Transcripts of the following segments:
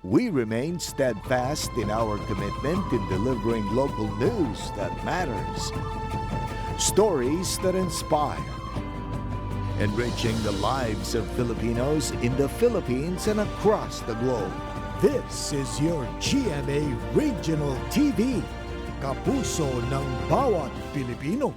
We remain steadfast in our commitment in delivering local news that matters, stories that inspire, enriching the lives of Filipinos in the Philippines and across the globe. This is your GMA Regional TV, kapuso ng bawat Pilipino.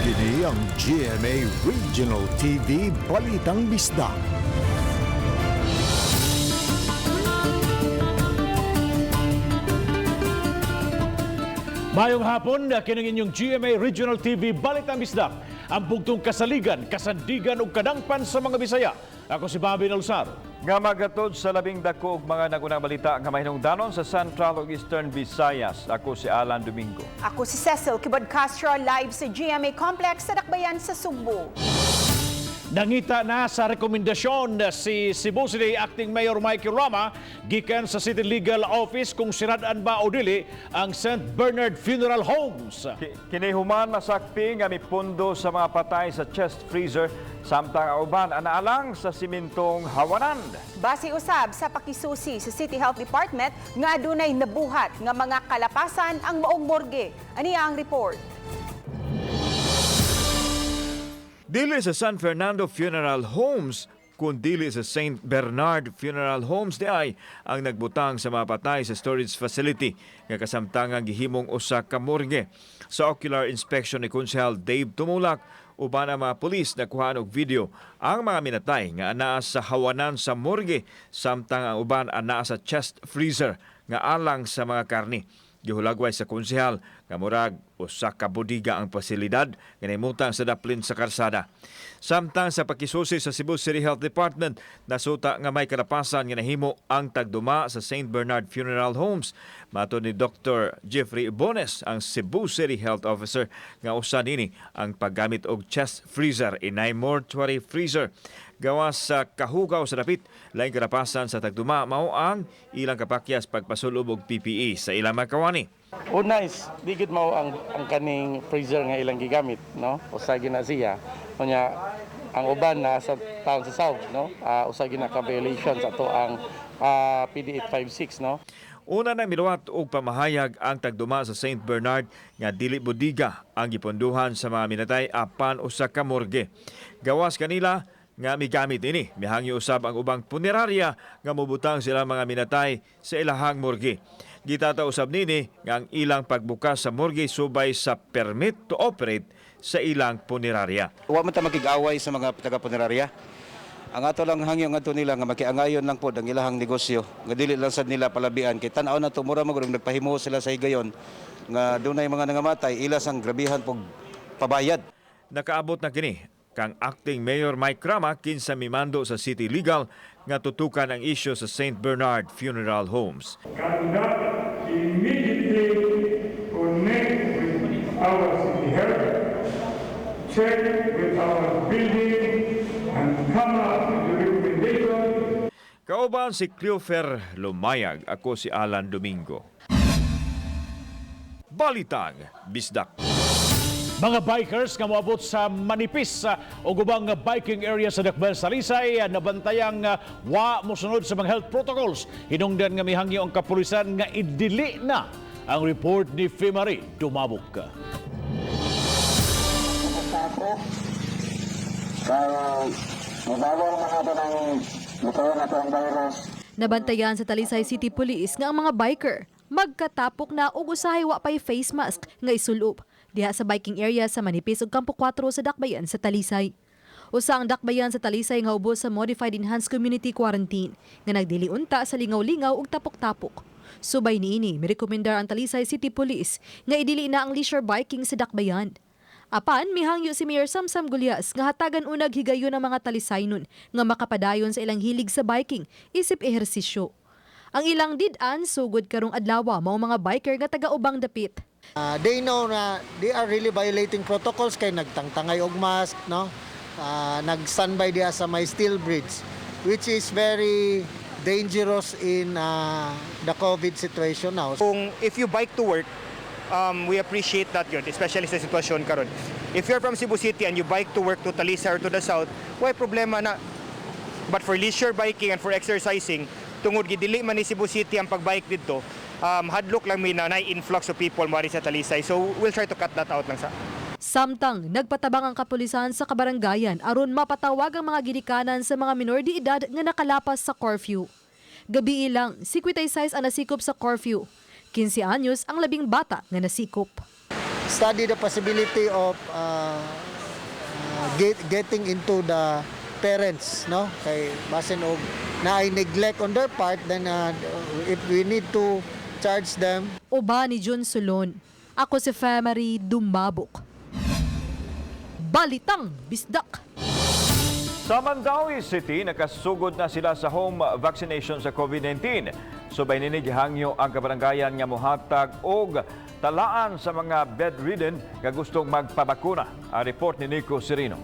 Kini ang GMA Regional TV Balitang Bisdak. Mayong hapon, kining inyong GMA Regional TV Balitang Bisdak. Ang bugtong kasaligan, kasandigan ug kadangpan sa mga Bisaya. Ako si Bobby Nalsar. Nga magatod sa labing dako og mga nagunang balita nga mahinungdanon sa Central ug Eastern Visayas. Ako si Alan Domingo. Ako si Cecil Kibod Castro, live sa GMA Complex sa Dakbayan sa Sugbo. Nangita na sa rekomendasyon si Cebu City Acting Mayor Michael Rama gikan sa City Legal Office kung sirad-an ba o dili ang St. Bernard Funeral Homes. Kini human masakpi nga mipundo sa mga patay sa chest freezer samtang ang uban anaalang sa simintong hawanan. Base usab sa pakisusi sa City Health Department nga adunay nabuhat nga mga kalapasan ang maong morgue. Aniya ang report. Dili sa San Fernando Funeral Homes kun dili sa St. Bernard Funeral Homes di ay ang nagbutang sa mga patay sa storage facility nga kasamtangang gihimong usa ka morgue. Sa ocular inspection ni Konsehal Dave Tumulak, uban ang mga pulis nakuhaan og video ang mga minatay nga anaa sa hawanan sa morgue samtang ang uban anaa sa chest freezer nga alang sa mga karni. Gihulagway sa konsehal nga murag usa ka bodega ang pasilidad nga nahimutang sa daplin sa karsada. Samtang sa pakisusi sa Cebu City Health Department, nasuta nga may kalapasan nga nahimo ang tagduma sa St. Bernard Funeral Homes. Matod ni Dr. Jeffrey Bones, ang Cebu City Health Officer, nga usa nini ang paggamit og chest freezer, inay mortuary freezer. Gawas sa kahugaw sa dapit, laing kalapasan sa tagduma mao ang ilang kapakyas pagpasulob og PPE sa ilang mga kawani. Una is di gid mao ang kaning freezer nga ilang gigamit, no? Usa gyud na siya. Unya ang uban na sa taon sa South, no? Usa gyud na ka violation sa ato ang PD 856, no? Una na miluwat og pamahayag ang tagduma sa St. Bernard nga dili budiga ang giponduhan sa mga minatay apan usa ka morgue. Gawas kanila nga migamit ini, mihangyo usab ang ubang punerarya nga mobutang sila mga minatay sa ilahang morgue. Gitata usab nini nga ang ilang pagbukas sa morgue subay sa permit to operate sa ilang punerarya. Wa man ta makig-away sa mga taga-punerarya. Ang ato lang hangyo ngadto nila nga makiangayon lang pod ang ilahang negosyo nga dili lang sad nila palabian kay tan-aw na to, mura man gud nagpahimo sila sa higayon nga dunay mga nangamatay, ila sang grabihan pog pabayad. Nakaabot na kini kang Acting Mayor Mike Rama kinsa mimando sa City Legal nga tutukan ang isyu sa St. Bernard Funeral Homes. Conduct immediately, connect with our city health, check with our building, and come up with the recommendation. Kauban si Cleofer Lumayag, ako si Alan Domingo. Balitang Bisdak. Mga bikers nga moabot sa Manipis o ubang biking area sa Dakbayan sa Talisay nabantayang wa mosunod sa mga health protocols. Hinungdan nga mihangyo ang kapulisan nga idili na. Ang report ni Fimari Dumabok. Kaya mabawal man nato ng bukawan nato ang virus. Nabantayan sa Talisay City Police nga ang mga biker magkatapok na og usahay wa pay face mask nga isulob diha sa biking area sa Manipis ug Campo 4 sa Dakbayan sa Talisay. Usa ang dakbayan sa Talisay nga ubos sa Modified Enhanced Community Quarantine nga nagdili unta sa lingaw-lingaw ug tapok-tapok. Subay niini, mirekomendar ang Talisay City Police nga idili na ang leisure biking sa dakbayan. Apan mihangyo si Mayor Samsam Gullas nga hatagan unag higayon ang mga Talisaynon nga makapadayon sa ilang hilig sa biking isip ehersisyo. Ang ilang did-an sugod karong adlaw mao mga biker nga taga-ubang dapit. They know na they are really violating protocols kay nagtangtangay og mask, no? Nag-standby diha sa may steel bridge, which is very dangerous in the COVID situation now. Kung if you bike to work, we appreciate that yun, especially sa sitwasyon karon. If you're from Cebu City and you bike to work to Talisay or to the south, why problema na? But for leisure biking and for exercising, tungod gidili man ni Cebu City ang pagbike didto, hadlok lang mi na influx of people moari sa Talisay. So we'll try to cut that out lang sa. Samtang nagpatabang ang kapulisan sa kabaranggayan aron mapatawag ang mga ginikanan sa mga minor de edad nga nakalapas sa curfew. Gabii lang, 56 ang nasikop sa curfew. 15 anyos ang labing bata nga nasikop. Study the possibility of getting into the parents, no? Kay basin og naay neglect on their part, then if we need to charge them. Uban ni Jun Solon. Ako si Femary Dumabok. Balitang Bisdak. Sa Mandaue City, nakasugod na sila sa home vaccination sa COVID-19. Subay nini, gihangyo ang kabaranggayan nga mohatag og talaan sa mga bedridden nga gustong magpabakuna. Ang report ni Nico Serino.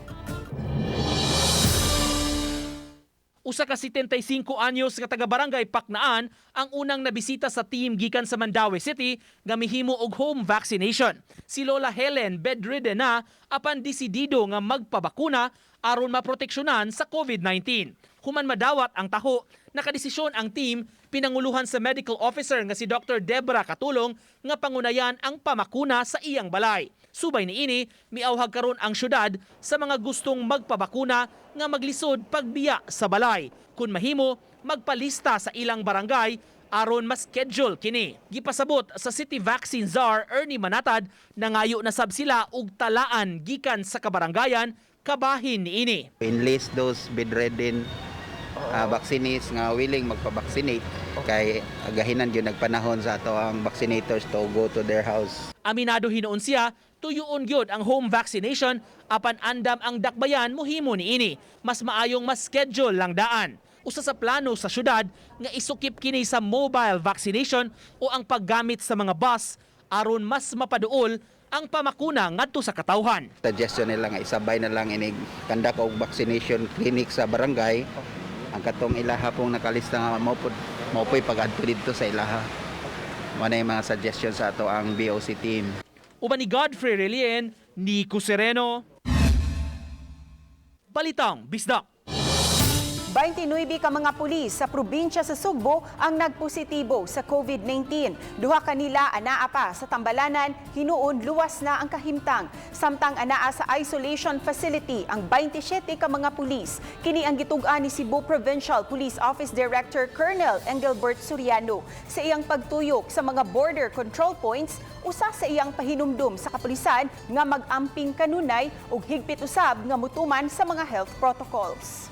Usa ka 75 anyos nga taga-barangay Paknaan ang unang nabisita sa team gikan sa Mandaue City nga mihimo og home vaccination. Si Lola Helen, bedridden na apan desidido nga magpabakuna aron maproteksyonan sa COVID-19. Human madawat ang taho, nakadesisyon ang team pinanguluhan sa medical officer nga si Dr. Debra Katulong nga pangunayan ang pamakuna sa iyang balay. Subay niini, miawhag karon ang syudad sa mga gustong magpabakuna nga maglisod pagbiya sa balay. Kung mahimo, magpalista sa ilang barangay aron ma-schedule kini. Gipasabot sa City Vaccine Czar Ernie Manatad, nangayo na sab sila og talaan gikan sa kabaranggayan kabahin niini. Enlist those bedridden vaccinees nga willing magpa-vaccinate kay gahinan gyud nagpanahon sa ato ang vaccinators to go to their house. Aminado hinuon siya, tuyuon gyud ang home vaccination apan andam ang dakbayan mohimo niini. Mas maayong mas schedule lang daan. Usa sa plano sa syudad nga isukip kini sa mobile vaccination o ang paggamit sa mga bus aron mas mapaduol ang pamakuna ngadto sa katawhan. Suggestion nila nga isabay na lang inig conduct og vaccination clinic sa barangay. Ang katong ilaha pong nakalista nga mao pod mao po'y pag-adto didto sa ilaha. Mao na yung mga suggestion sa ato ang BOC team. Uban ni Godfrey Relien, Nico Sereno. Balitang Bisdak. 29 ka mga pulis sa probinsya sa Sugbo ang nagpositibo sa COVID-19. Duha kanila anaa pa sa tambalanan, hinuon luwas na ang kahimtang. Samtang anaa sa isolation facility ang 27 ka mga pulis. Kini ang gitug-an ni Cebu Provincial Police Office Director Colonel Engelbert Soriano sa iyang pagtuyok sa mga border control points, usa sa iyang pahinumdum sa kapulisan nga mag-amping kanunay ug higpit usab nga mutuman sa mga health protocols.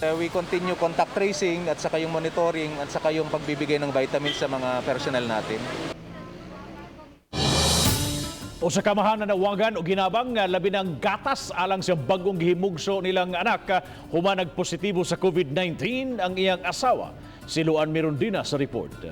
We continue contact tracing at saka yung monitoring at saka yung pagbibigay ng vitamins sa mga personnel natin. Usa ka amahan nanawagan og hinabang nga labi ng gatas alang sa bagong gihimugso nilang anak human nagpositibo sa COVID-19 ang iyang asawa. Si Luan Mirundina sa report.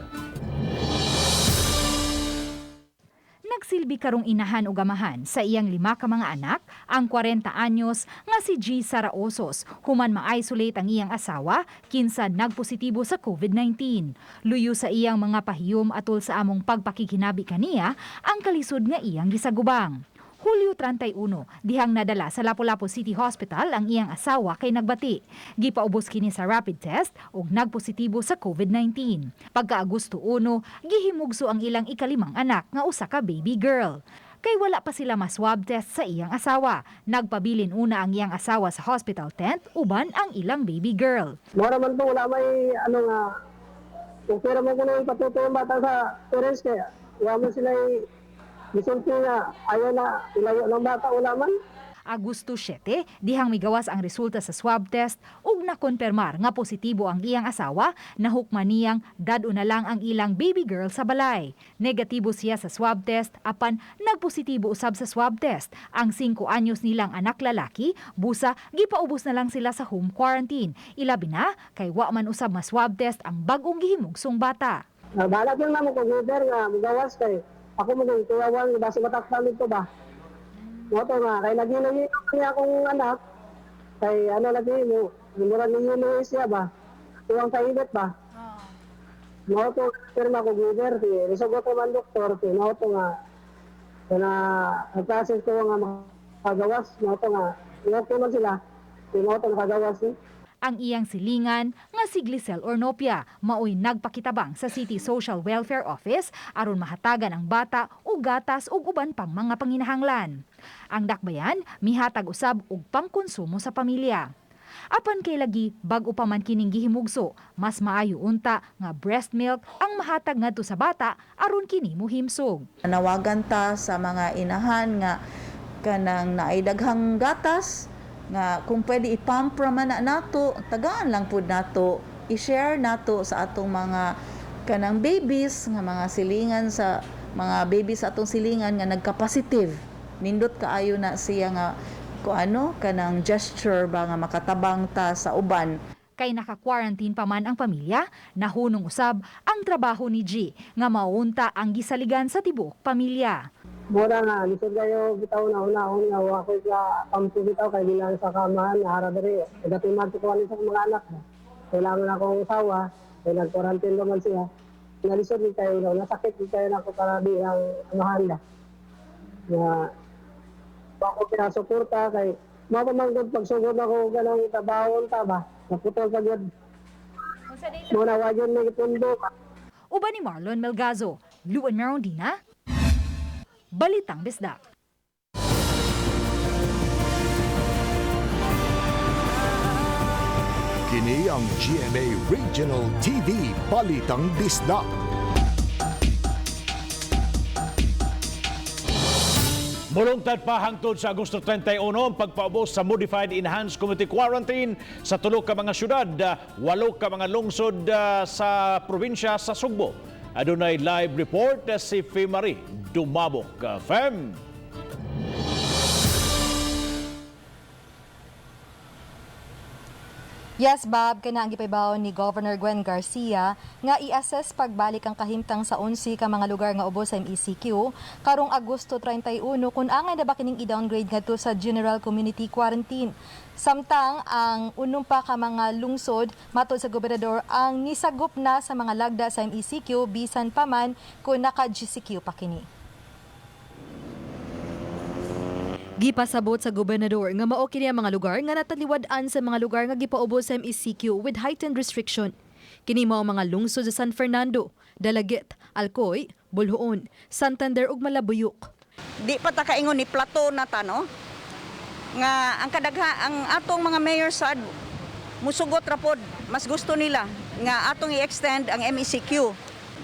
Nagsilbi karong inahan ug amahan sa iyang lima ka mga anak ang 40 anyos nga si G. Saraosos human ma-isolate ang iyang asawa kinsa nagpositibo sa COVID-19. Luyo sa iyang mga pahiyom atol sa among pagpakikinabi kaniya ang kalisod nga iyang gisagubang. Hulyo 31, dihang nadala sa Lapu-Lapu City Hospital ang iyang asawa kay nagbati. Gipaubos kini sa rapid test ug nagpositibo sa COVID-19. Pagka Agosto 1, gihimugso ang ilang ikalimang anak nga usa ka baby girl. Kay wala pa sila ma-swab test sa iyang asawa. Nagpabilin una ang iyang asawa sa hospital tent uban ang ilang baby girl. Mora man po, wala may ano nga, okay raman ko na yung patuto yung bata sa parents kaya wala man sila gisulti nga ayaw na ilayo ng bata, wala man. Agosto 7, dihang migawas ang resulta sa swab test ug nakonpermar nga positibo ang iyang asawa, nahukman niyang dad-o na lang ang ilang baby girl sa balay. Negatibo siya sa swab test apan nagpositibo usab sa swab test ang 5 anyos nilang anak lalaki, busa gipaubos na lang sila sa home quarantine. Ilabi na kay wa man usab ma-swab test ang bag-ong gihimugsong bata. Balag lang namo kog weather nga mugawas kay ako mo kuyawan basi matakpan nito ba. Mo to nga kay lagi lagi niya akong anak kay ano lagi mo murag ninyo siya ba. Tuwang sa init ba. Mo to pirma ko weather kay nisugot man doktor kay mo to nga na ang process ko nga makagawas mo to nga okay man sila. Kay mo to nakagawas ni. Ang iyang silingan nga si Glisel Ornopia maoy nagpakitabang sa City Social Welfare Office aron mahatagan ang bata og gatas ug uban pang mga panginahanglan. Ang dakbayan mihatag usab og pangkonsumo sa pamilya. Apan kay lagi bag-o pa man kining gihimugso, mas maayo unta nga breast milk ang mahatag ngadto sa bata aron kini mohimsog. Nawagan ta sa mga inahan nga kanang naay daghang gatas nga kung pwede ipump ra man na nato, tagaan lang pud nato, i-share nato sa atong mga kanang babies nga mga silingan sa mga babies sa atong silingan nga nagka-positive. Nindot kaayo na siya nga kung ano kanang gesture ba nga makatabang ta sa uban. Kay naka-quarantine pa man ang pamilya, nahunong usab ang trabaho ni G nga maunta ang gisaligan sa tibuok pamilya. Mura nga, lisod kayo bitaw na una-una nga wa ko sa pampo bitaw kay bilang sa kamahan hara diri. Nagatimag ko ani sa mga anak. Kailangan akong usawa, kay nag-quarantine naman siya. Nalisod ni kayo na nasakit ni kayo nako para di ang amahan na. Nga ako pinasuporta kay mao pa man gud pagsugod ako ganang trabaho unta ba. Naputol pa gyud. Muna wa gyud may pundo. Uban ni Marlon Melgazo, Luan Merondina, Balitang Bisdak. Kini ang GMA Regional TV Balitang Bisdak. Mulungtad pa hangtod sa Agosto 31 ang pagpaubos sa Modified Enhanced Community Quarantine sa tulo ka mga syudad, 8 ka mga lungsod sa probinsya sa Sugbo. Adunay live report si Femari Dumabok. Fem! Yes, Bob, kana ang gipaybaw ni Governor Gwen Garcia nga i-assess pagbalik ang kahimtang sa 11 ka mga lugar nga ubos sa MECQ karong Agosto 31 kung angay na ba kining i-downgrade ngadto sa General Community Quarantine. Samtang ang unom pa ka mga lungsod matod sa gobernador ang nisagop na sa mga lagda sa MECQ bisan pa man kung naka-GCQ pa kini. Gipasabot sa gobernador nga mao kini ang mga lugar nga nataliwad-an sa mga lugar nga gipaubos sa MECQ with heightened restriction. Kini mao ang mga lungsod sa San Fernando, Dalaguete, Alcoy, Boljoon, Santander ug Malabuyok. Di pa ta kaingon ni plateau na ta, no? Nga ang kadagha ang atong mga mayor sad musugot ra pod, mas gusto nila nga atong i-extend ang MECQ.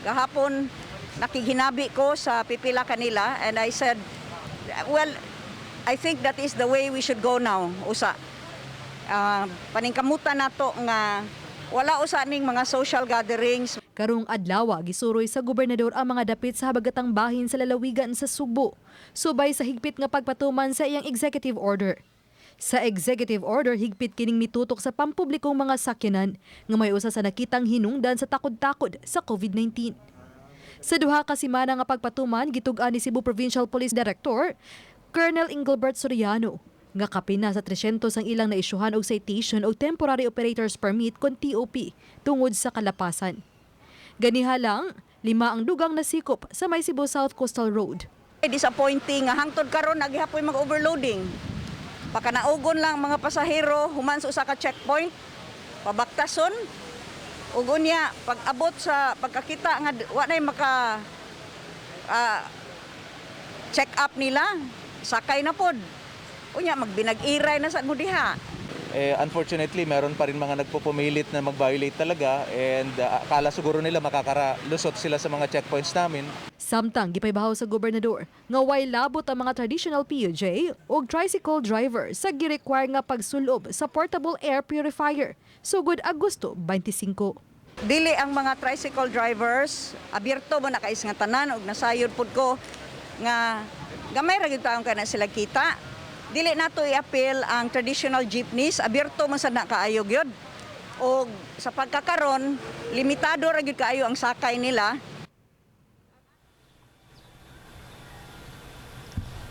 Gahapon nakighinabi ko sa pipila kanila and I said, well, I think that is the way we should go now, usa. Paningkamutan nato nga wala usa ning mga social gatherings. Karong adlaw gisuroy sa gobernador ang mga dapit sa habagatang bahin sa lalawigan sa Sugbo, subay sa higpit nga pagpatuman sa iyang executive order. Sa executive order, higpit kining mitutok sa pampublikong mga sakyanan nga may usa sa nakitang hinungdan sa takod-takod sa COVID-19. Sa duha ka semana nga pagpatuman, gitug-an ni Cebu Provincial Police Director Colonel Engelbert Soriano nga kapin na sa 300 ang ilang naisyuhan og citation og temporary operators permit kon TOP tungod sa kalapasan. Ganiha lang, 5 ang dugang nasikop sa may Cebu South Coastal Road. Disappointing nga hangtod karon nagihapoy mag-overloading. Pakanaugon lang mga pasahero human sa usa ka checkpoint, pabaktason. Ug unya pag abot sa pagkakita nga wa nay maka check up nila, sakay na pod. Unya magbinag-iray na sad mo diha. Unfortunately, meron pa rin mga nagpupumilit na mag-violate talaga and akala siguro nila makakalusot sila sa mga checkpoints namin. Samtang gipaybahaw sa gobernador nga way labot ang mga traditional PUJ ug tricycle driver sa gi-require nga pagsulob sa portable air purifier sugod Agosto 25. Dili ang mga tricycle drivers, abierto mo na kais nga tanan og nasayod pud ko nga gamay ra gyud taon kana sila kita. Dili nato i-appeal ang traditional jeepneys, abierto man sad na kaayo gyud. Og sa pagkakaron, limitado ra gyud kaayo ang sakay nila.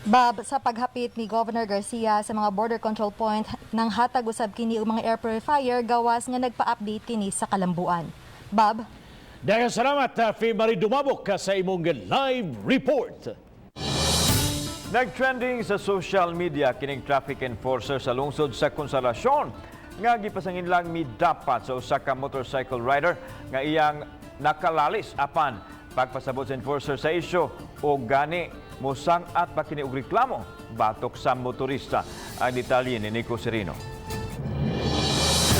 Bob, sa paghapit ni Governor Garcia sa mga border control point nang hatag usab kini og mga air purifier gawas nga nagpa-update kini sa kalambuan. Bob? Daghang salamat, Fe Marie Dumabok, sa imong live report. Nag-trending sa social media kining traffic enforcer sa lungsod sa Consolacion nga gipasangin lang midapat sa usa ka motorcycle rider nga iyang nakalalis apan pagpasabot sa enforcer sa isyu o gani mosang-at pa kini og reklamo batok sa motorista. Ang detalye ni Nico Serino.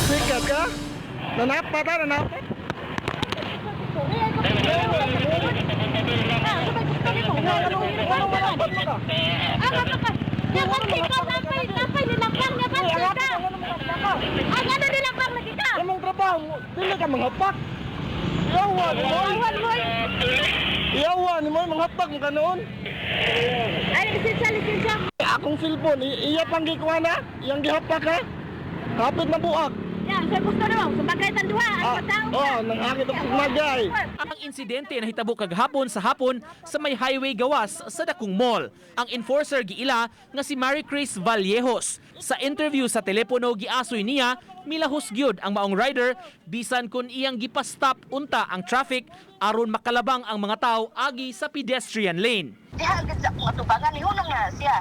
Sikat ka? Nanapat ha? Nanapat? Among trabaho, dili ka manghapak. Iyawan mo. Iyawan mo manghapak mo kanoon. Ay, lisensya, lisensya. Akong cellphone, iya pang gikuha na, iyang gihapak ha. Kapit na buak. Yan, sa gusto naman, sumagay tang duha, ang tao. Oh, nanghakit og sumagay. Ang insidente nahitabo kagahapon sa hapon sa may highway gawas sa Dakong Mall. Ang enforcer giila nga si Mary Chris Vallejos. Sa interview sa telepono giasoy niya milahos gyud ang maong rider bisan kun iyang gipastop unta ang traffic aron makalabang ang mga tao agi sa pedestrian lane. Diha agad sa akong atubangan, nihunong na siya.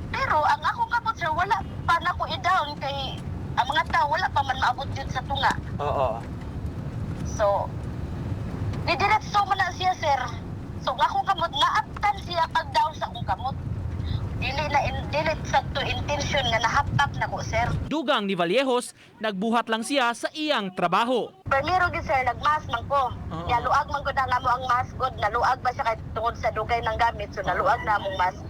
Pero ang akong kamot sir, wala pa na ko i-down kay ang mga tao wala pa man maabot yun sa tunga. Oo. So, didiretso man na siya sir. So, ang akong kamot, naaptan siya pag down sa akong kamot. Dili na dili sa to intention nga nahapak na ko sir. Dugang ni Vallejos, nagbuhat lang siya sa iyang trabaho. Primero gyud sir, nagmask man ko. Ya luag man gud ang amo ang mask gud, naluag ba siya kay tungod sa dugay ng gamit, so naluag na among mask.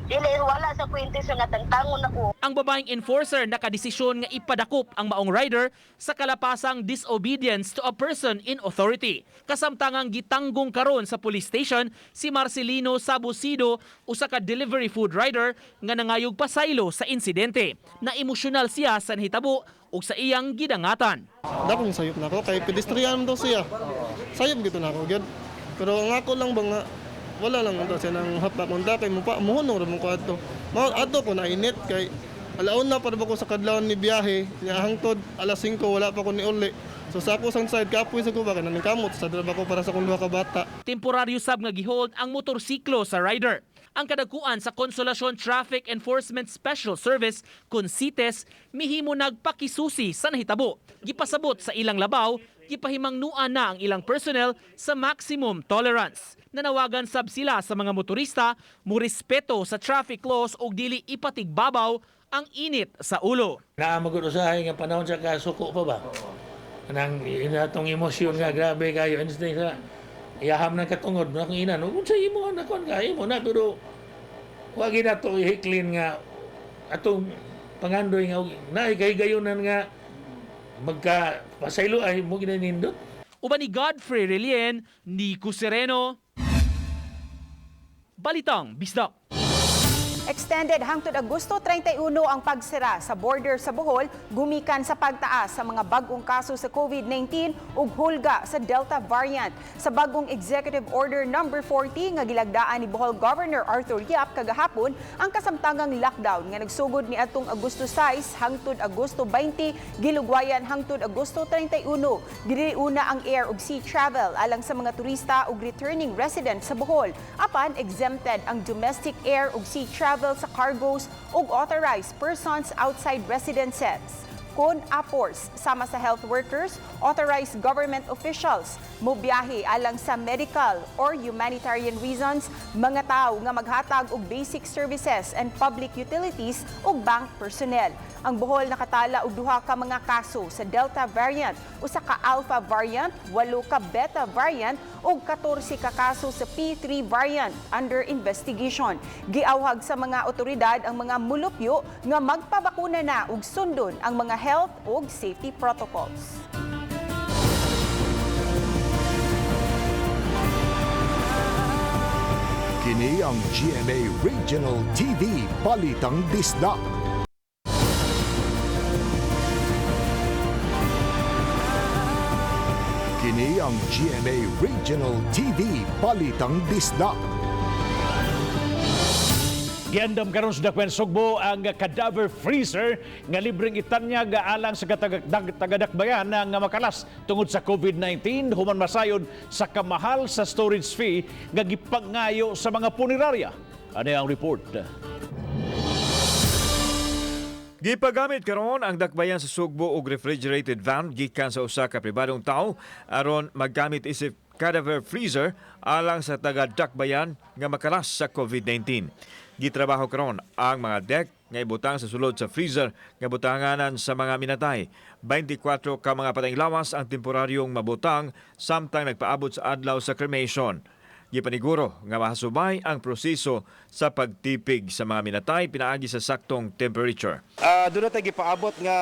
Dili wala sa ko intention nga tangtangon ako. Ang babaeng enforcer nakadesisyon nga ipadakop ang maong rider sa kalapasang disobedience to a person in authority. Kasamtangang gitanggong karon sa police station si Marcelino Sabusido, usa ka delivery food rider nga nangayog pasaylo sa insidente. Na emosyonal siya sa nahitabo ug sa iyang gidangatan. Dakong sayop na ako kay pedestrian daw siya. Sayop gito na ako gyud. Pero ang ako lang ba nga wala lang daw siya nang hapak unta kay mo pa muhunong ra mo ko adto. Mao adto ko na init kay alaon na para ba ko sa kadlawon ni biyahe nya hangtod alas 5 wala pa ko ni uli. So sa ako sang side kapoy sa ko ba kay naningkamot sa draba ko para sa akong duha ka bata. Temporaryo sab nga gihold ang motorsiklo sa rider. Ang kadakuan sa Consolacion Traffic Enforcement Special Service CONCITES mihimo nagpakisusi sa nahitabo. Gipasabot sa ilang labaw, gipahimangnuan na ang ilang personnel sa maximum tolerance. Nanawagan sab sila sa mga motorista mo respeto sa traffic laws ug dili ipatigbabaw ang init sa ulo. Naamagod usahay nga panahon sa kasuko pa ba? Kanang atong emosyon nga grabe kayo instinct sa iyaham ng katungod na akong ina no unsa imo na kon ka imo na pero wa gyud nato ihiklin nga atong pangandoy nga naay kahigayonan nga magka pasaylo ay mo ginanindot. Uban ni Godfrey Relien, Nico Sereno. Balitang Bisdak. Extended hangtod Agosto 31 ang pagsira sa border sa Bohol gumikan sa pagtaas sa mga bag-ong kaso sa COVID-19 ug hulga sa Delta variant. Sa bagong Executive Order number 40 nga gilagdaan ni Bohol Governor Arthur Yap kagahapon ang kasamtangang lockdown nga nagsugod ni atong Agosto 6 hangtod Agosto 20 gilugwayan hangtod Agosto 31. Gidiliuna ang air ug sea travel alang sa mga turista ug returning resident sa Bohol. Apan exempted ang domestic air ug sea travel sa cargoes ug authorized persons outside residences. kon APORS sama sa health workers, authorized government officials, mobiyahe alang sa medical or humanitarian reasons, mga tawo nga maghatag og basic services and public utilities ug bank personnel. Ang Bohol nakatala og duha ka mga kaso sa Delta variant, usa ka Alpha variant, 8 ka Beta variant ug 14 ka kaso sa P3 variant under investigation. Giawhag sa mga otoridad ang mga mulupyo nga magpabakuna na ug sundon ang mga health ug safety protocols. Kini ang GMA Regional TV Balitang Bisdak. Kini ang GMA Regional TV Balitang Bisdak. Giandam karon sa Dakbayan Sugbo ang cadaver freezer nga libreng itanyag alang sa tagadakbayan nga makalas tungod sa COVID-19 human masayod sa kamahal sa storage fee nga gipangayo sa mga punerarya. Ano ang report? Gipagamit karon ang Dakbayan sa Sugbo og refrigerated van gikan sa usa ka pribadong tawo aron maggamit isip cadaver freezer alang sa taga Dakbayan nga makalas sa COVID-19. Gitrabaho karon ang mga deck nga ibutang sa sulod sa freezer nga butanganan sa mga minatay. 24 ka mga patayng lawas ang temporaryong mabutang samtang nagpaabot sa adlaw sa cremation. Gipaniguro nga mahasubay ang proseso sa pagtipig sa mga minatay pinaagi sa saktong temperature. Doon na tayo gipaabot nga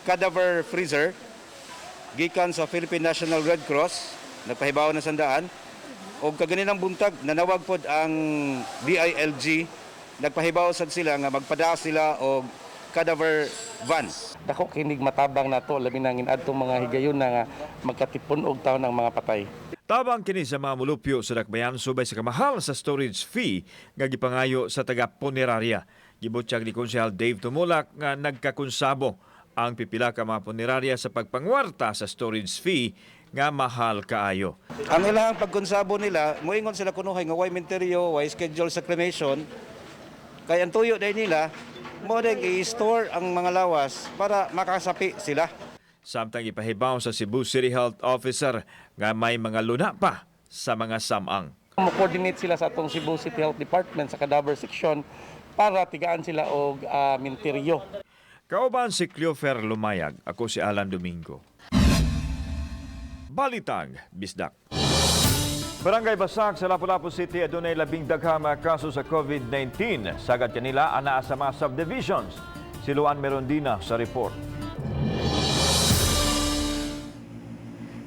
cadaver freezer gikan sa Philippine National Red Cross, nagpahibaw na sandaan. Og kaganinang buntag nanawag pod ang DILG, nagpahibaw sad sila nga magpadaa sila og cadaver van. Dako kinig matabang nato labi na adtong mga higayon na nga magkatipon og taon ang mga patay. Tabang kini sa mga mulupyo sa Dakbayan subay sa kamahal sa storage fee nga gipangayo sa taga punerarya. Gibutyag ni Konsehal Dave Tumulak nga nagkakonsabo ang pipila ka mga punerarya sa pagpangwarta sa storage fee nga mahal kaayo. Ang ilang pagkonsabo nila, moingon sila kunuhay nga way menteryo, way schedule sa cremation. Kay ang tuyo day nila, mo day i-store ang mga lawas para makasapi sila. Samtang ipahibaw sa Cebu City Health Officer nga may mga luna pa sa mga samang. Mo-coordinate sila sa atong Cebu City Health Department sa cadaver section para tigaan sila og menteryo. Kauban si Cleofer Lumayag, ako si Alan Domingo. Balitang Bisdak. Barangay Basak sa Lapu-Lapu City adunay 10 daghang mga kaso sa COVID-19. Sagad kanila anaa sa mga subdivisions. Si Luan Merondina sa report.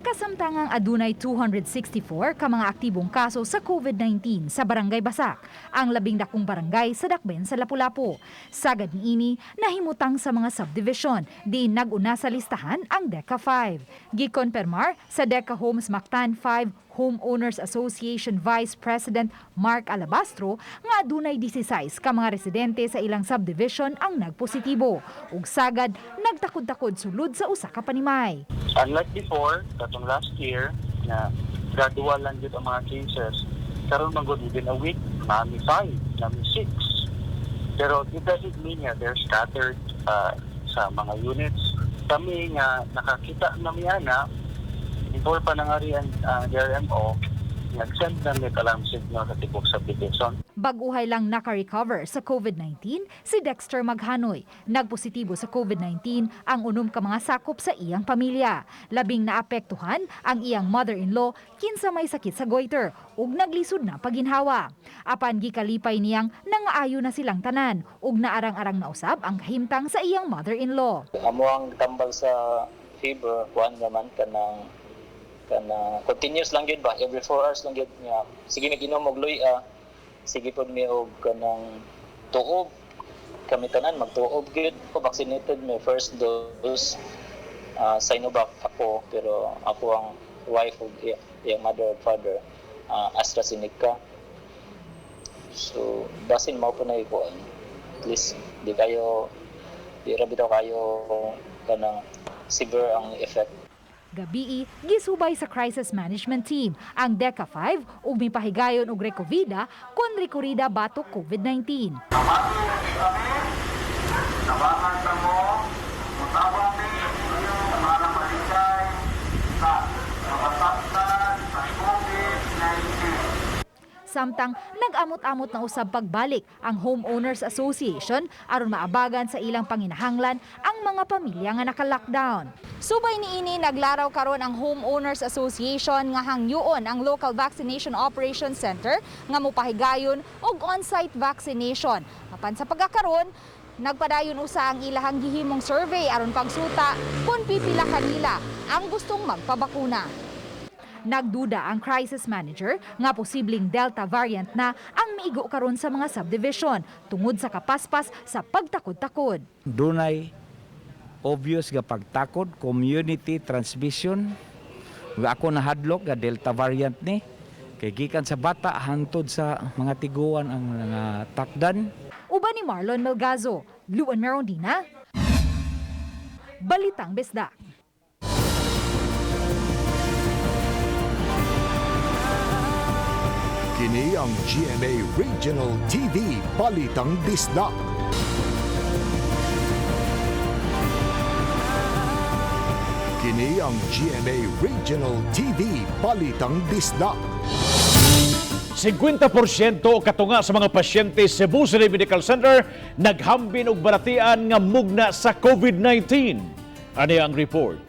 Kasamtangang adunay 264 ka mga aktibong kaso sa COVID-19 sa Barangay Basak, ang 10 dakong barangay sa Dakbayan sa Lapu-Lapu. Sagad niini, nahimutang sa mga subdivision, di nag-una sa listahan ang Deca 5. Gikonpermar sa Deca Homes Mactan 5 Homeowners Association Vice President Mark Alabastro nga adunay 16 ka mga residente sa ilang subdivision ang nagpositibo ug sagad nagtakod-takod sulod sa usa ka panimay. Unlike before, katong last year, na gradual lang jud ang mga cases, karon man gud within a week, nami 5, nami 6. Pero it doesn't mean nga they're scattered sa mga units. Kami nga nakakita na mi ana, before pa nangari ang DRMO, nag-send na mi alarm signal sa tibok subdivision. Bag-uhay lang naka-recover sa COVID-19 si Dexter Maghanoy. Nagpositibo sa COVID-19 ang 6 ka mga sakop sa iyang pamilya. 10 naapektuhan ang iyang mother-in-law kinsa may sakit sa goiter ug naglisod na paginhawa. Apan gikalipay niyang nangaayo na silang tanan ug naarang-arang nausab ang kahimtang sa iyang mother-in-law. Amo ang tambal sa fever, kuan naman kanang kana continuous lang gyud ba, every 4 hours lang gyud nga sige mi ginom og luya, sige pod mi og kanang tuob, kami tanan magtuob gyud. Vaccinated mi first dose, Sinovac ako, pero ako ang wife ug iyang mother ug father, AstraZeneca. So basin mao po na ikuan, at least di kayo, di ra bitaw kayo kanang severe ang effect. Gabii, gisubay sa crisis management team ang Deca 5 ug mipahigayon og Recovida kon rekorida batok COVID-19. Samtang nag-amot-amot na usab pagbalik ang Homeowners Association aron maabagan sa ilang panginahanglan ang mga pamilya nga naka-lockdown. Subay niini, naglaraw karon ang Homeowners Association nga hangyoon ang Local Vaccination Operations Center nga mopahigayon og on-site vaccination. Apan sa pagkakaron, nagpadayon usa ang ilahang gihimong survey aron pagsuta kung pipila kanila ang gustong magpabakuna. Nagduda ang crisis manager nga posibleng Delta variant na ang miigo karon sa mga subdivision tungod sa kapaspas sa pagtakod-takod. Dunay obvious nga pagtakod, community transmission. Nga ako nahadlok nga Delta variant ni kay gikan sa bata hangtod sa mga tiguan ang mga takdan. Uban ni Marlon Melgazo, Luan Merondina, Balitang Bisdak. Kini ang GMA Regional TV Balitang Bisdak. Kini ang GMA Regional TV Balitang Bisdak. 50% katunga sa mga pasyente sa Cebu City Medical Center naghambin og balatian nga mugna sa COVID-19. Ani ang report.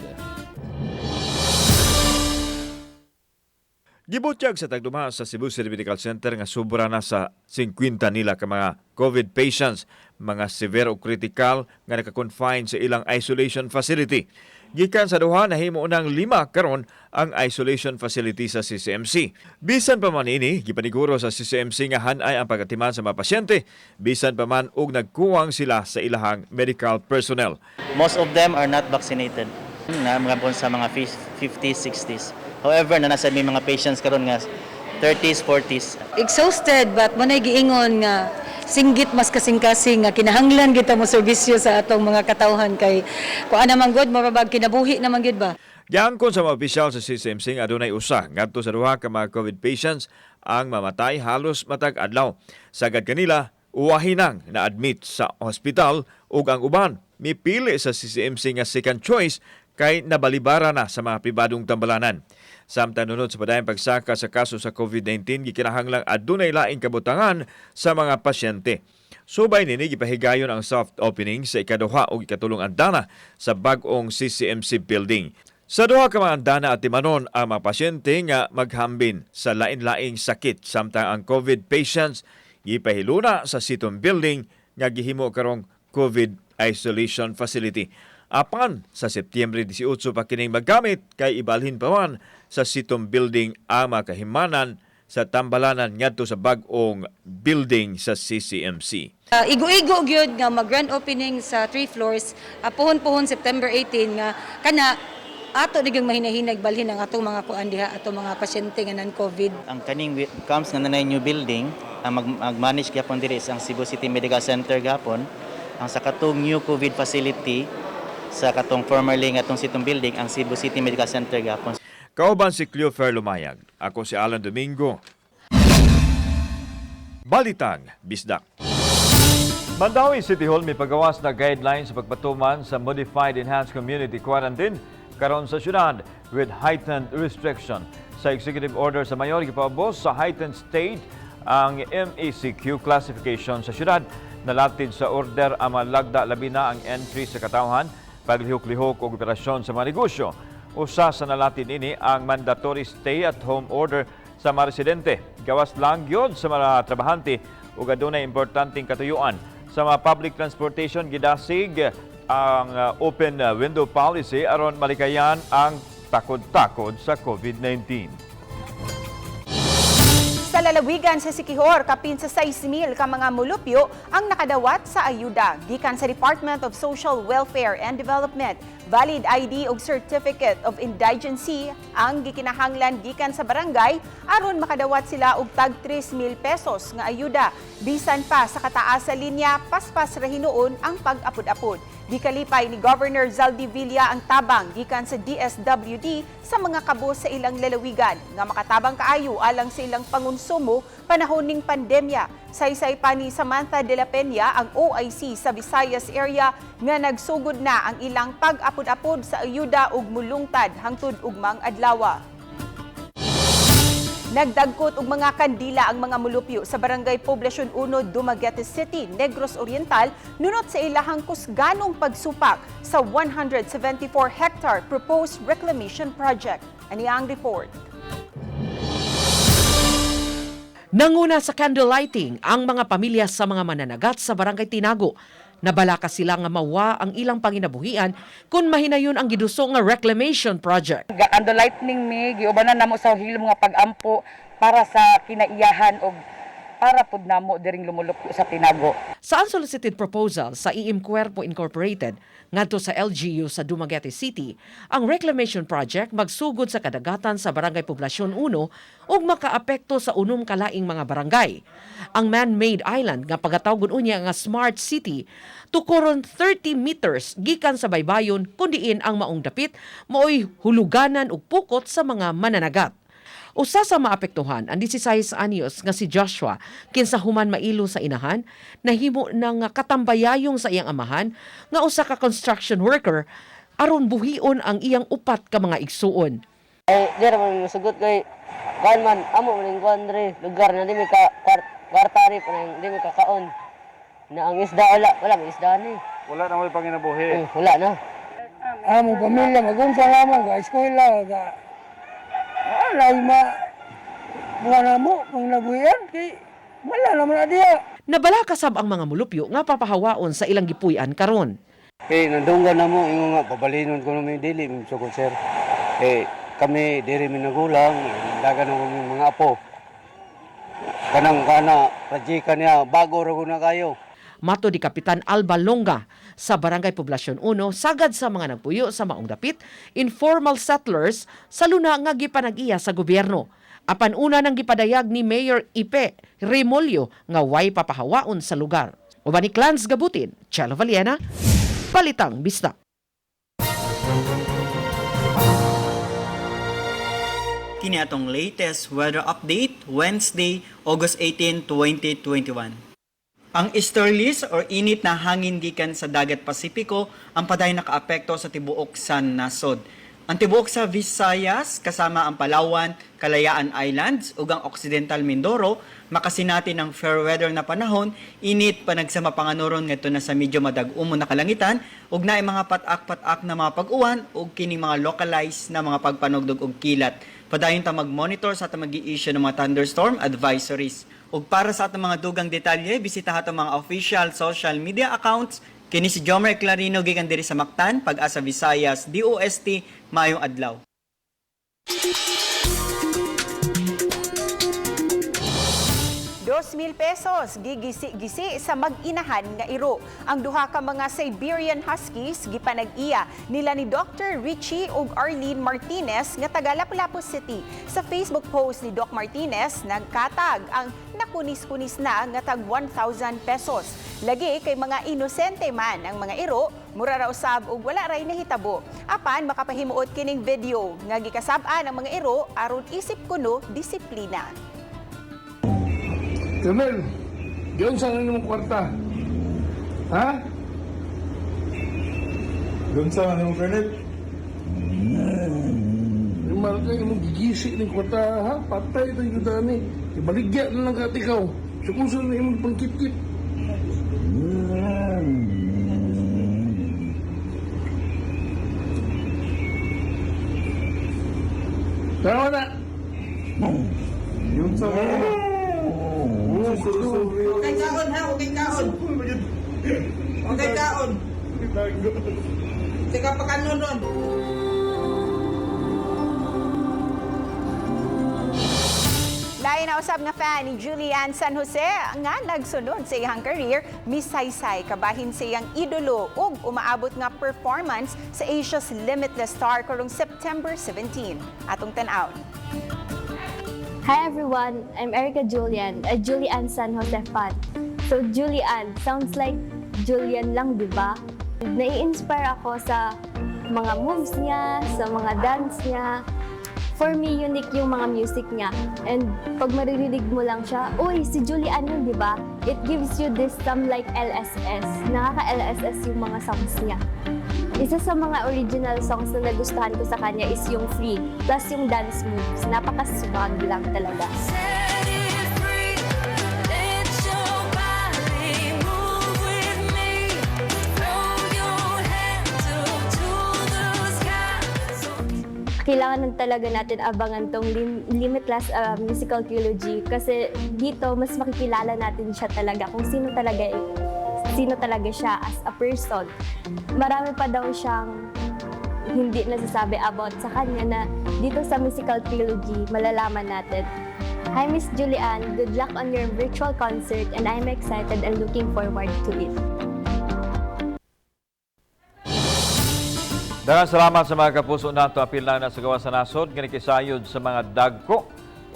Gibutyag sa tagduma sa Cebu City Medical Center nga sobra na sa 50 nila ka mga COVID patients, mga severe o critical nga naka-confine sa ilang isolation facility. Gikan sa duha, nahimo nang 5 karon ang isolation facility sa CCMC. Bisan pa man ini, gipaniguro sa CCMC nga hanay ang pagatiman sa mga pasyente, bisan pa man og nagkuwang sila sa ilahang medical personnel. Most of them are not vaccinated. Na mga po sa mga 50s, 60s. However, na nasa may mga patients karon nga 30s, 40s. Exhausted, but manay giingon nga singgit mas kasing-kasing nga kinahanglan kita mo serbisyo sa atong mga katawhan kay kuan naman god, murabag kinabuhi naman gyud ba. Giangkon sa mga opisyal sa CCMC nga adunay usa ngadto sa duha ka mga COVID patients ang mamatay halos matag adlaw. Sagad kanila uwahinang na-admit sa hospital ug ang uban mipili sa CCMC nga second choice kay nabalibara na sa mga pribadong tambalanan. Samtang nunod sa padayong pagsaka sa kaso sa COVID-19, gikinahanglang adunay laing kabutangan sa mga pasyente. Subay nini, gipahigayon ang soft opening sa ikaduha o ikatulong andana sa bag-ong CCMC building. Sa duha ka mga andana at timanon ang mga pasyente nga maghambin sa lain-laing sakit, samtang ang COVID patients gipahiluna sa Siton building nga gihimo karong COVID isolation facility. Apan sa Setyembre 18 pa kining maggamit kay ibalhin pa man sa Siton building ang mga kahimanan sa tambalanan ngadto sa bag-ong building sa CCMC. Igo-igo gyud nga mag-grand opening sa 3 floors, puhon-puhon September 18 nga kana ato ni gyud mahinahinag balhin ang atong mga kuan diha, atong mga pasyente nga non-COVID. Ang kaning comes nga nanay new building, ang mag-manage gyapon diri is ang Cebu City Medical Center gapon, ang sa katong new COVID facility sa katong formerly nga atong Siton building, ang Cebu City Medical Center gapon. Kauban si Cleofer Lumayag. Ako si Alan Domingo. Balitang Bisdak. Mandaue City Hall may pagawas na guidelines sa pagpatuman sa Modified Enhanced Community Quarantine karon sa syudad with heightened restriction. Sa executive order sa mayor, gipaubos sa heightened state ang MECQ classification sa syudad. Nalatid sa order ang mga lagda labi na ang entry sa katawhan, paglihok-lihok o operasyon sa mga negosyo. Usa sa nalatid ini ang mandatory stay-at-home order sa mga residente. Gawas lang yun sa mga trabahante ug adunay importanteng katuyuan. Sa mga public transportation, gidasig ang open window policy aron malikayan ang takod-takod sa COVID-19. Sa lalawigan sa Siquijor, kapin sa 6,000 ka mga mulupyo ang nakadawat sa ayuda gikan sa Department of Social Welfare and Development. Valid ID ug Certificate of Indigency ang gikinahanglan gikan sa barangay aron makadawat sila og tag 3,000 pesos nga ayuda. Bisan pa sa kataas sa linya, paspas ra hinuon ang pag-apod-apod. Gikalipay ni Governor Zaldy Villa ang tabang gikan sa DSWD sa mga kabo sa ilang lalawigan nga makatabang kaayo alang sa ilang pangonsumo panahon ning pandemya. Saysay pa ni Samantha de la Peña ang OIC sa Visayas area nga nagsugod na ang ilang pag-apod-apod sa ayuda ug mulungtad hangtod ugmang adlaw. Nagdagkot og mga kandila ang mga mulupyo sa Barangay Poblacion 1, Dumaguete City, Negros Oriental, nunot sa ilahang kusganong pagsupak sa 174-hectare proposed reclamation project. Ani ang report. Nanguna sa candle lighting ang mga pamilya sa mga mananagat sa Barangay Tinago. Nabalaka sila nga mawa ang ilang panginabuhian kung mahinayon ang giduso nga reclamation project. Candle lightning mi, giubanan namo sa hilom nga pagampo para sa kinaiyahan og para pud namo diring lumulupyo sa Tinago. Sa unsolicited proposal sa EM Cuerpo Incorporated ngadto sa LGU sa Dumaguete City, ang reclamation project magsugod sa kadagatan sa Barangay Poblacion 1 ug makaapekto sa 6 kalaing mga barangay. Ang man-made island nga pagatawgon unya nga Smart City tukoron 30 meters gikan sa baybayon kun diin ang maong dapit maoy huluganan ug pukot sa mga mananagat. Usa sa maapektuhan ang 16 anyos nga si Joshua, kinsa human mailo sa inahan, nahimo ng katambayayong sa iyang amahan nga usa ka construction worker aron buhion ang iyang 4 ka mga igsuon. Ay, di ra man musugot kay kuan man amo man ning kuan dre lugar na di mi ka kwarta ri pa di mi kakaon. Na ang isda wala may isda ni. Wala na may panginabuhi. Wala na. Amo pamilya magunsa lamang ga eskwela ga alay ma buwan na mo kung nabuhian kay wala naman na diya. Nabalakasab ang mga mulupyo nga papahawaon sa ilang gipuy-an karon. Eh, nandunggan na mo, ingon nga, pabalinon ko namin dili, sugod sir. Eh, kami diri mi nagulang, dagan na kami mga apo. Kanang kana, rajika niya, bago ra na kayo. Mato di Kapitan Alba Longa sa Barangay Poblacion 1, sagad sa mga nagpuyo sa maong dapit, informal settlers sa luna nga gipanag-iya sa gobyerno. Apan una nang gipadayag ni Mayor Ipe Remolyo nga way papahawaon sa lugar. Uban ni Clans Gabutin, Chelo Valiena, Balitang Bisdak. Kini atong latest weather update Wednesday, August 18, 2021. Ang easterlies or init na hangin gikan sa dagat Pasipiko ang padayon nakaapekto sa tibuok sa nasod. Ang tibuok sa Visayas kasama ang Palawan, Kalayaan Islands ug ang Occidental Mindoro makasinati ng fair weather na panahon, init panagsama panganuron ngadto na sa medyo madag-umo na kalangitan ug naay mga patak-patak na mga pag-uwan ug kining mga localized na mga pagpanugdog og kilat. Padayon ta mag-monitor sa atong magi-issue ng mga thunderstorm advisories. Ug para sa atong mga dugang detalye, bisita atong mga official social media accounts. Kini si Jomer Clarino gikan diri sa Mactan, Pag-asa Visayas, DOST, maayong adlaw. 2,000 pesos gigisi-gisi sa mag-inahan nga iro. Ang duha ka mga Siberian Huskies gipanag-iya nila ni Dr. Richie ug Arlene Martinez nga taga Lapu-Lapu City. Sa Facebook post ni Doc Martinez, nagkatag ang nakunis-kunis na nga tag 1,000 pesos. Lagi kay mga inosente man ang mga iro, mura ra usab ug wala ray nahitabo. Apan makapahimuot kining video nga gikasab-an ang mga iro aron isip kuno disiplina. Colonel, diyon sa nang kwarta? Ha? Doon sa ano, Colonel? Yung malaki, yung gigisi ng kwarta, ha? Patay ito yung dami. Ibaligya na lang kat ikaw. So kung saan na imong pangkit-kit. Tama na! Yun sa Okay kaon ha, okay kaon. Okay kaon. Sige pakanon. Lain na usab nga fan ni Julian San Jose nga nagsunod sa iyang career, misaysay kabahin sa iyang idolo ug umaabot nga performance sa Asia's Limitless Star karong September 17. Atong tan-awon. Hi everyone, I'm Erica Julian, a Julian San Jose fan. So Julian, sounds like Julian lang, di ba? Nai-inspire ako sa mga moves niya, sa mga dance niya. For me, unique yung mga music niya. And pag maririnig mo lang siya, uy, si Julian yun, di ba? It gives you this some like LSS. Nakaka-LSS yung mga songs niya. Isa sa mga original songs na nagustuhan ko sa kanya is yung "Free", plus yung dance moves. Napaka-swag lang talaga. Set it free. Let your body move with me. Throw your hands up to the sky. So Kailangan talaga natin abangan tong Limitless Musical Trilogy kasi dito mas makikilala natin siya talaga kung sino talaga siya as a person. Marami pa daw siyang hindi nasasabi about sa kanya na dito sa musical trilogy malalaman natin. Hi, Miss Julie Anne, good luck on your virtual concert and I'm excited and looking forward to it. Daghang salamat sa mga kapuso nato, apil na na sa gawas sa nasod nga nikisayod sa mga dagko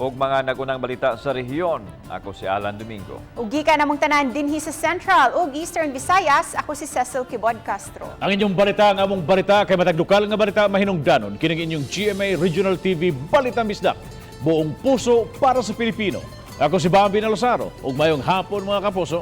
ug mga nagunang balita sa rehiyon. Ako si Alan Domingo. Ug gikan namong tanan dinhi sa Central ug Eastern Visayas, ako si Cecil Quibod Castro. Ang inyong balita, ang among balita, kay matag lokal nga balita mahinungdanon. Kining inyong GMA Regional TV Balita Bisdak. Buong puso para sa Pilipino. Ako si Bambi Nalosaro. Ug mayong hapon, mga kapuso.